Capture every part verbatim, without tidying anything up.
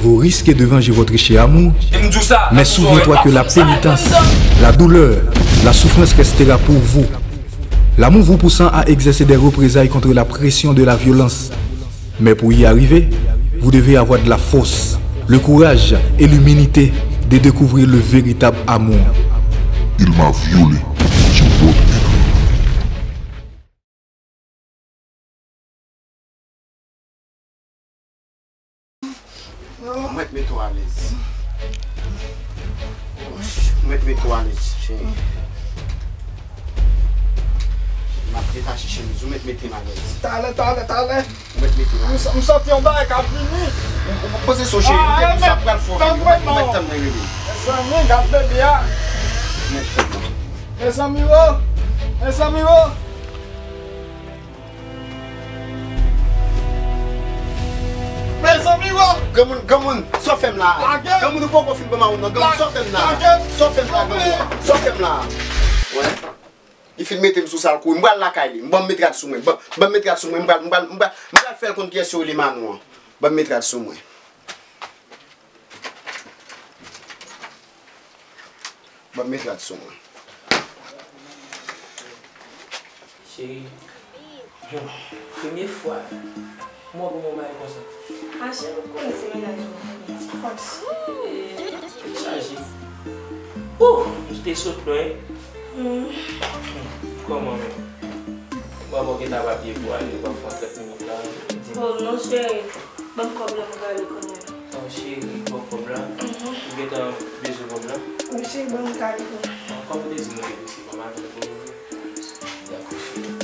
Au risque de venger votre cher amour, mais souviens-toi que la pénitence, la douleur, la souffrance restera pour vous. L'amour vous poussant à exercer des représailles contre la pression de la violence. Mais pour y arriver, vous devez avoir de la force, le courage et l'humilité de découvrir le véritable amour. Il m'a violée. Je dois être Ou mèt mete w alèz. Ou mèt mete w alèz, cheri. M ap detache chemiz ou, mèt mete m alèz. Talè, talè, talè. Ou mèt mete m alèz. M santi yon bagay k ap vini. Ou poze sou cheri, m te di sa pral fò vini. Ou mèt tann mwen rele. Mezanmi, gad bebe a. Ou mèt tann mwen. Mezanmi o. Mezanmi o. Mezanmi o. Granmoun, granmoun, sa w fè m la? Lage. Granmoun, ou poko fin ban m a ou non. Granmoun, sa w fè m la? Lage. Sa w fè m la, granmoun? Sa w fè m la? Wè. Li fin mete m sou sa l kouri. M pral lakay li. Ban m met rad sou mwen. Ban, ban m met rad sou mwen. M pral, m pral, m pral, m pral fè l konn kiyès yo rele Manou an. Ban m met rad sou mwen. Ban m met rad sou mwen. Cheri, premye fwa m wè w ban m yon bagay konsa. A cheri, ou konnen se mennaj mwen. Fòs. Chaje. Ouh, m te sot lwen. Kòman menm? Bòbò gentan ap abiye pou ale, w ap pran trant minit la. Di m. Oh non, cheri. Ban m kòb la, m prale kounye a. Oh, cheri, ban m kòb la. Mhm. Ou gentan bezwen kòb la? Wi, cheri, ban m kale pou. Ah, kòm ou te di m ou te prese, ban m ale pou ou. Dakò, cheri.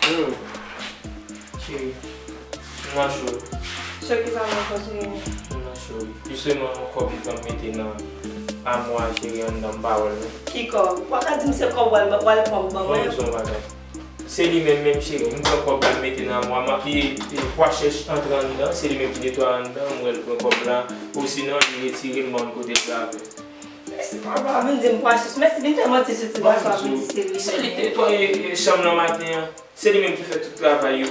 Hmm. Cheri, m nan cho. Cho kisa m nan cho, cheri? M nan cho, wi. Jisteman, yon kòb li pran mete nan amwa cheri anndan m pa wè l non. Ki kòb? Ou pa ka di m se kòb w al, w al pran ban mwen? Bon, m di w yon bagay. Se li menm menm cheri, m pran kòb la m mete nan amwa, m ap li pwa chèch antre anndan, se li menm ki netwaye anndan, m wè l pran kòb la, osinon li retire m ban m kote l travay. Mèsi papa, vin di m pwa chèch. Mèsi, vin fè manti sou ti gason ap vin di se li. Se li ki netwaye, e, chanm nan maten an. Se li menm ki fè tout travay yo.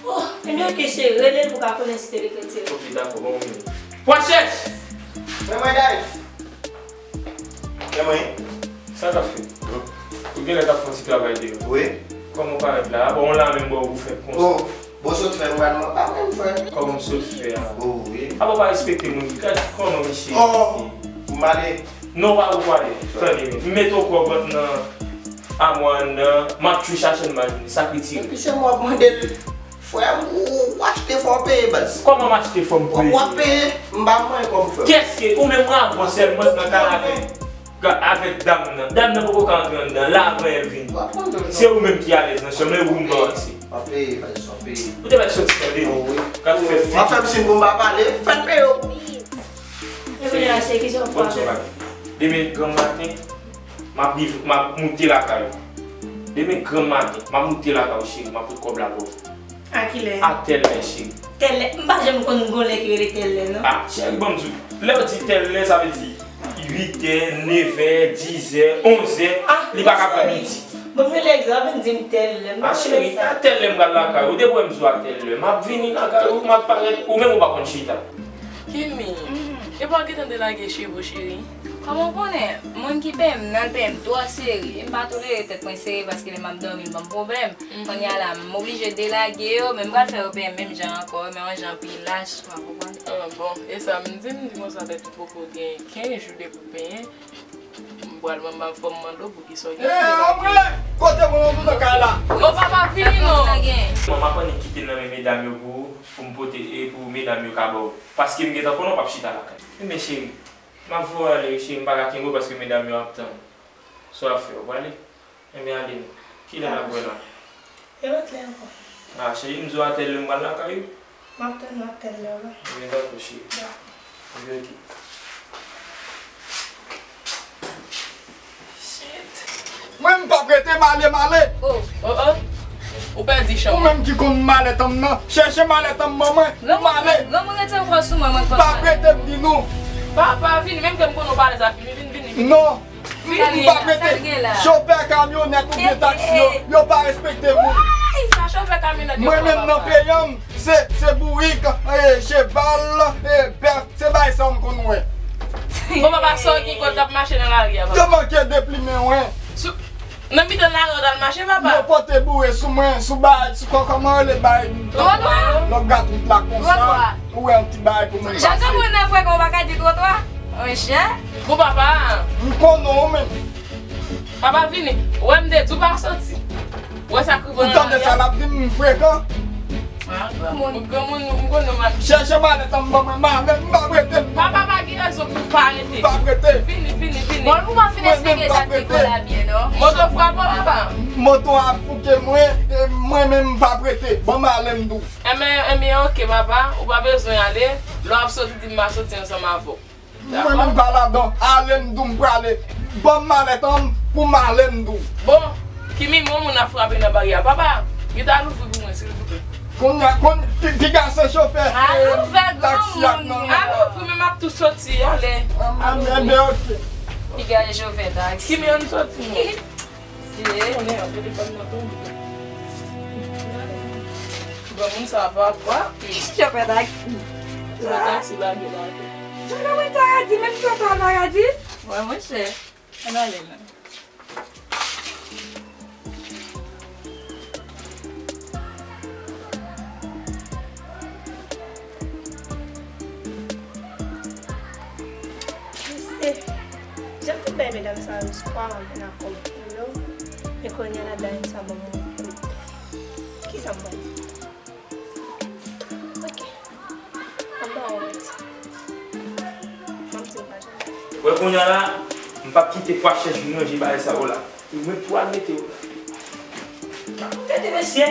Oh, ebyen, oke, cheri, rele l pou w ka konnen si te li k retire. Oke, dakò, ban m rele. Pwa chèch! Men mwen, Dave. Men mwen. Sa k ap fèt? Ou genlè t ap fè yon ti travay deyò. Wi. Kòman w parèt la? Bon, w la menm bò ou fèt konsa. Oh, bon, sot fè m pral nan pa menm, frè. Kòman m sot fè a? Oh, wi. Apa w pa respekte moun? Gad kòman misye. Oh, m ale. Non, pa ou pale. Tande, m mete yon kòb ant nan amwa anndan, m ap tchwe chache m pa jwenn li, sa k retire. Epi se mwen w ap mande l, frè m, ou, ou achte fò w peye, baz. Kòman m achte fò m peye? W ap peye, m pa manyen kòb ou, frè m. Kiyès ki, ou menm w avan sèlman nan kay avèk, avèk dam nan. Dam nan poko ka antre anndan, la avan l vini. W ap pran dòl, non. Se ou menm ki alèz nan chanm nan, e ou m ba w akse. W ap peye, baz, w ap peye. Ou te mèt soti tande. Oh, wi. Gad fè figi. W ap fè m siy pou m pa pale, fè l peye w. Epi la, cheri, ki jan w fè avè l? Demen granm maten, m ap rive, m ap moute lakay ou. Demen granm maten, m ap moute lakay ou, cheri, m ap pot kòb la ba w. A kilè? A tèl lè, cheri. Tèl lè? M pa janm konn gon lè ki rele tèl lè, non. A, cheri, ban m di w. Lè yo di tèl lè, sa vle di uit è, nèf è, diz è, onz è, li pa ka pran midi. Bon, m rele egzanp, vin di m tèl lè. M pa konn sa. A, cheri, a tèl lè m pral lakay ou, depi w wè m di w a tèl lè, m ap vini lakay ou, m ap parèt, ou menm ou pa konn chita. Kimi, epa w gentan delage cheve w, cheri? Kòman w konnen? Moun ki peye m nan, l peye m twò sere. E m pa tolere tèt mwen sere paske lè m ap dòmi, l ban m pwoblèm. Kounye a la, m oblije delage yo, men m pral fè yo peye m menm jan ankò, men yon jan pi lach, w ap konprann. Ah, bon, e sa m di, m di konsa, tèt ou poko gen kenz jou depi w penyen. M pral manman fò m mande w pou kisa w gen. Eh, anmwe! Kote mwen, mwen nan kay la? Bon, papa, vini non. Manman, m ap annik kite l nan men medam yo pou, pou m pote, e pou medam yo ka ba w. Paske m gentan konnen w p ap chita lakay. Men cheri, m ap voye w ale wi, cheri, m pa ka kenbe w paske medam yo ap tann. Sa w ap fè, w prale? Enben, ale non. Kilè n ap wè la? E lòt lè ankò. Ah, cheri, m di w a tèl lè m pral lakay ou. M ap tann ou a tèl lè w la. Enben, dakò, cheri. Dakò. Mwen m p ap rete, m ale, m ale. Oh, oh. Ou pèdi chan. Ou menm ki konn malèt an m nan, chèche malèt an m ban mwen, m ale. Granmoun rete ankò sou mwen, mwen konn. M p ap rete, m di nou. Papa, vini, menm ke m konnen w pa alèz ak li, vini, vini, vini. Non. M p ap rete. Chofè kamyonèt oubyen taksi yo, yo pa respekte moun. Sa chofè kamyonèt yo fè, papa? Mwen menm nan peyi an m, se, se bourik, e, cheval, e, bèf, se bagay sa m konn wè. Bon, papa, sa w gen kòd k ap mache nan lari a, papa? Yo manke deplimen, wen. Nan mitan lari a w t al mache, papa? Yo pote boure sou mwen, sou bagay, sou kò, kòman yo rele bagay? Twotwa. Lòt gat wout la konsa. Twotwa. Ou wè yon ti bagay pou moun pase. Jan granmoun nan frekan, ou pa ka di twotwa? Monchè. Bon, papa. M konnen w menm. Papa, vini. Ou wè m te di w pa soti. Ou wè sa k rive nan lari a? Ou tande sa l ap di m, m frekan? Ah, granmoun, granmoun, m konnen w mal. Chèche malèt an m ban mwen, m ale, m p ap rete. Papa, pa gen rezon pou w pa rete. M p ap rete. Vini, vini, vini. Bon, ou pa fin eksplike sa ki vo la byen, non? Moto frape w, papa. Moto a fouke mwen, e mwen menm m p ap rete. Ban m ale, m di w. Enben, enben, oke, papa, ou pa bezwen ale. Lè w ap soti, di m m a soti ansanm avè w. Mwen menm pa ladan. Ale, m di w m prale. Ban m malèt an m pou m ale, m di w. Bon, ki minimòm moun ap frape nan baryè a? Papa, gentan al ouvri pou mwen, silvouplè. Kounye a, kounye, pi, piga se chofè, e, taksi a k nan men. Al ouvri, men m ap tou soti, ale. Enben, oke. Piga se chofè taksi. Ki men ann soti, non? Konnen an, telefòn nan tonbe. Bon, moun sa pa kwa. Chofè taksi. Chofè taksi lage lage. Jan mwen Saradi, menm jan pa Saradi. Wè, monchè. Ann ale, non. Mesye, jan m fin bay medam sa yo espwa, ann a kòb pou yo, men kounye a la Dayens sa ban m yon kout. Kisa m pral di? Ok. Anba w mèt. Manti m pa janm. Wè kounye a la, m p ap kite pwa chèch vin ranje bagay sa yo la. E mwen pou al mete yo la. Gade mesye.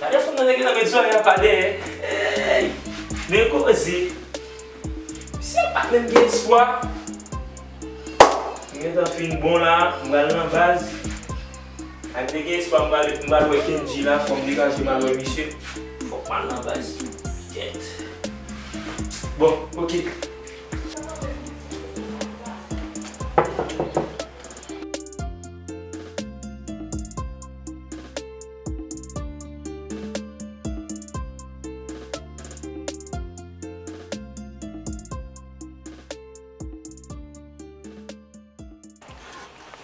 Gade fanm nan gentan met zòrèy apa dèyè. Ey! Men koze. Misye pa menm gen espwa. M gentan fin bon la, m pral nan baz. Ak te gen espwa m pral, m pral wè Kendji la, fò m degaje m al wè misye. Fòk m al nan baz. Kèt. Bon, oke.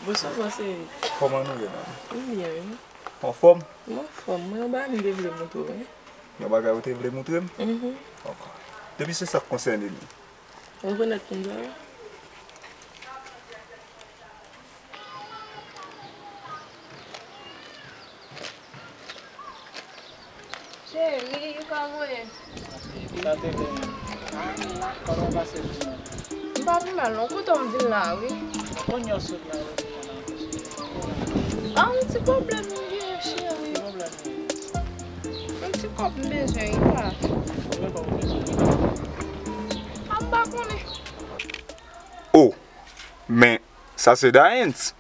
Bonswa, bonsè. Kòman nou ye, dam? M byen, wi. Anfòm? M anfòm. Mwen, yon bagay m te vle montre w, wi. Yon bagay ou te vle montre m? Mhm. Dakò. Depi se sa k konsène li. Ou rekonèt moun sa yo? Cheri, ou ka voye. Sa te bon. Kòman w pase jounen? M pa pi mal non, kontan m vin la wi. Kounye a w sot la, ou te konn anpeche. A, yon ti pwoblèm m genyen, cheri. Ki pwoblèm ou genyen? Yon ti kòb m bezwen wi pa. Konbyen kòb ou bezwen? A, m pa konnen. Oh, men sa se Dayens.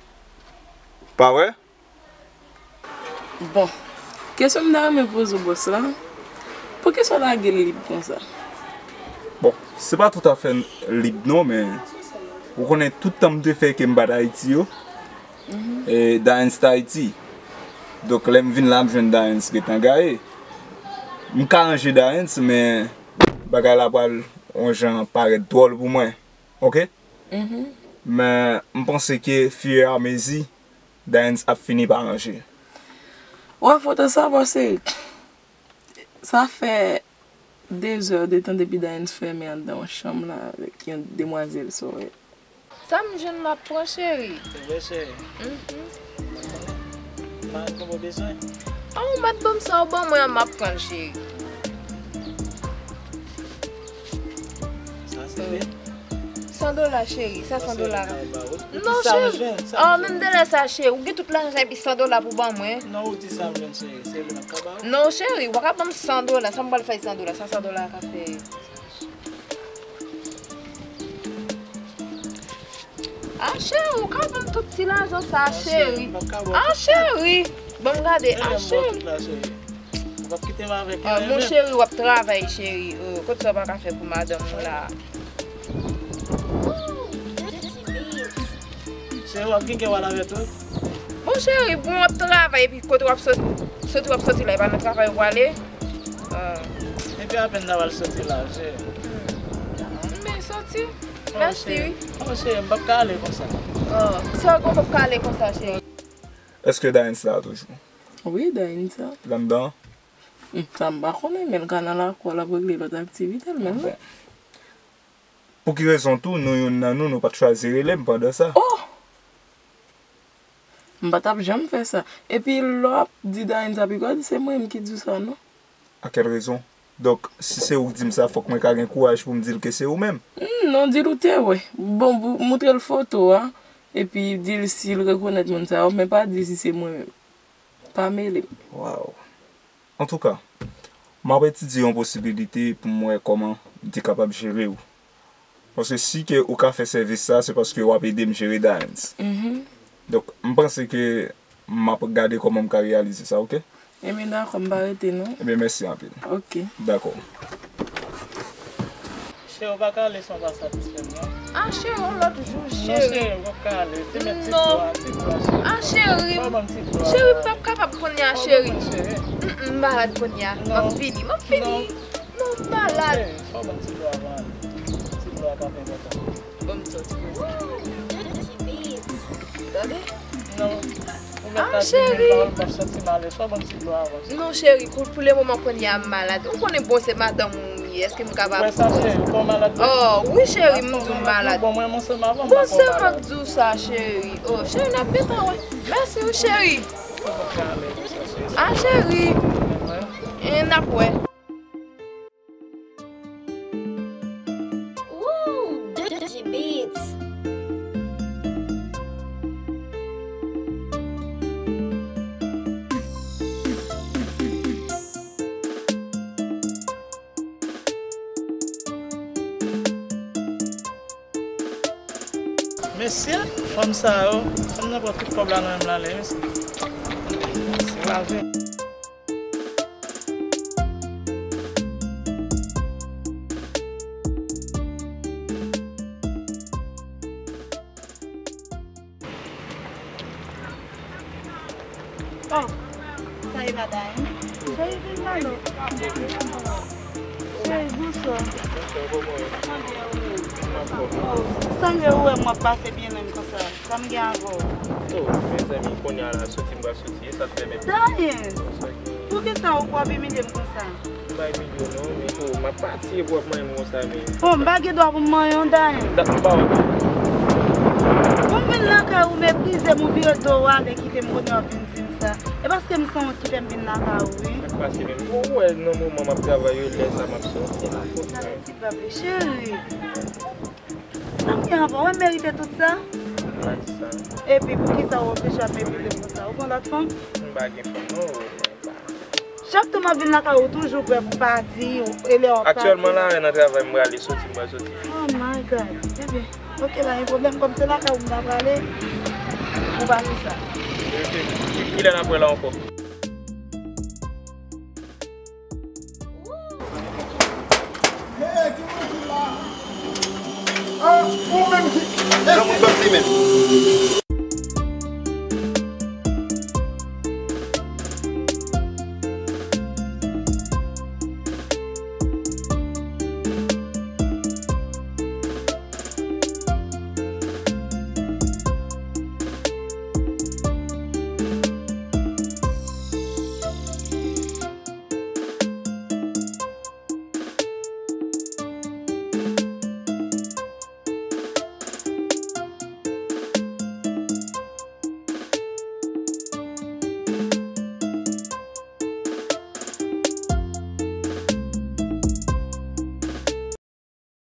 Pa vre? Bon, kesyon m ta renmen poze w bòs la, poukisa w lage l lib konsa? Bon, se pa toutafè lib non, men ou konnen tout tan m te fè ke m pa t Ayiti yo, e, Dayens t Ayiti. Donk, lè m vin la, m jwenn Dayens gentan gaye. M ka ranje Dayens, men bagay la pral yon jan parèt dwòl pou mwen. Oke? Men, m panse ke, fur et à mesure, Dayens ap fini pa ranje. Ou wè foto sa, bòs Erik? Sa fè de zè de tan depi Dayens fèmen anndan yon chanm la avèk yon demwazèl sa w wè. Sa m jwenn m ap pran, cheri. Se vre, cheri. Mhm. Mwen konn ou bezwen. A, ou mèt ban m sa w ban mwen an, m ap pran l, cheri. Sa se vre? San dola, cheri, sa san dola. Non, cheri. A, menm de lè sa, cheri, ou gen tout lajan sa epi san dola pou ban mwen. Non, ou di sa m jwenn, cheri. Se vre, m ap ka ba ou. Non, cheri, ou pa ka ban m san dola. Sa m pral fè san dola? Sa san dola ka fè? Ah, cheri, ou ka ban m tout ti lajan sa, cheri. Ah, cheri, ban m gade. Ah, cheri. Ou p ap kite m avèk li, mon cheri, w ap travay, cheri. Oh, kot sa w pa ka fè pou madanm ou la? Cheri, w ap gen kè w al avè tou? Bon, cheri, bon, w ap travay, epi kote w ap sot-, soti, w ap soti la, e pa nan travay ou prale? Ah. Epi apèn n ap al soti la, cheri. Hmm. Men soti. Mèsi, wi. Oh, cheri, m p ap ka ale konsa. Oh, sa w p ap ka ale konsa, cheri? Èske Dayens la toujou? Wi, Dayens la. L anndan? Hmm, sa m pa konnen, men l ka nan lakou a, l ap regle lòt aktivite l, men non. Bon. Pou ki rezon tou, nou youn nan nou, nou pa t chwazi rele m pandan sa? Oh! M pa t ap janm fè sa. Epi, lè w ap di Dayens sa, piga w di se mwen menm ki di w sa, non? A kèl rezon? Donk, si se ou k di m sa, fòk mwen ka gen kouraj pou m di l ke se ou menm. Hmm, non, di l ou te wè. Bon, pou, moutre l foto a, epi di l si l rekonèt moun sa yo, men pa di si se mwen menm. Pa mele m. Waw. Antouka, m ap etidye yon posibilite pou m wè kòman m te kapab jere w. Paske si ke ou ka fè sèvis sa, se paske w ap ede m jere Dayens. Mhm. Donk, m panse ke m ap gade kòman m ka reyalize sa, oke? Ebyen, dakò, m pa rete, non. Ebyen, mèsi anpil. Oke. Dakò. Cheri, ou pa ka ale san w pa satisfè m, non. Ah, cheri, yon lòt jou, cheri. Non, cheri, ou p ap ka ale. Ti mèt ti dlo a, ti dlo a, cheri. Ah, cheri. Fò w ban m ti dlo a. Cheri, m p ap kapab kounye a, cheri. Fò w ban m, cheri. Mm, mm, m malad kounye a. M ap vini, m ap vini. Non, m malad. Cheri, fò w ban m ti dlo a, man. Ti dlo a ka fè enpòtan. Ban m soti. Tande? Non. Ou mèt la di mil pawòl, m ap santi m alèz. Fò w ban m ti dlo a avan. Non, cheri, pou, pou le moman kounye a m malad. Ou konnen bon se madanm ou m ye, èske m kapab... Ou wè sa, cheri, ou pa malad vre? Oh, wi, cheri, m di w m malad. Bon, mwen, mwen sèlman avan, m pa... Bon, sèlman k di w sa, cheri. Oh, cheri, n ap gentan wè. Mèsi, wi, cheri. Ah, cheri. E, n ap wè. Woo! Dirty Beats. Mesye, fanm sa yo, fanm nan pran tout kòb la nan men m la, lè mesye. Se lajan. Oh, sa e pa Dayens? Cheri, vin la non. Cheri, bonswa. Bonswa, kòman w ye? Mwen byen, ou menm? Mwen anfòm. Oh, sanble ou wè m w ap pase byen menm konsa. Sa m gen avè w? Oh, mezanmi, kounye a la, soti m pral soti, e sa t fè menm. Dayens! Poukisa ou ap imilye m konsa? M pa imilye w non, men oh, m ap pati epi w ap manyen m konsa, men. Oh, m pa gen dwa pou m manyen w, Dayens. Dat m pa wè w. Bon, m vin lakay ou meprize m, ou vire do w ale kite m kounye a w ap vin di m sa. E paske m sanwont ki fè m vin lakay ou, wi. Sa k pase menm? Bon, ou wè nan moman m ap travay yo, lè sa m ap soti, m ap fòk. Sa vle di pa vle, cheri. Sa m gen avè w, mwen merite tout sa? M pa di sa non. Epi poukisa w oblije ap meprize m konsa? Ou gen lòt fanm? M pa gen fanm non, oh, mwen pa. Chak tan m ap vin lakay ou, ou toujou prè pou pati, e lè w ap pati. Aktyèlman la, nan travay m prale, soti m pral soti. Oh my God. Ebyen, oke, pa gen pwoblèm, kòm se lakay ou m ta prale, ou pa di sa. Oke. Kilè n ap wè la ankò? Hey, ki moun ki la? Ah, ou menm ki... Granmoun bòs li menm.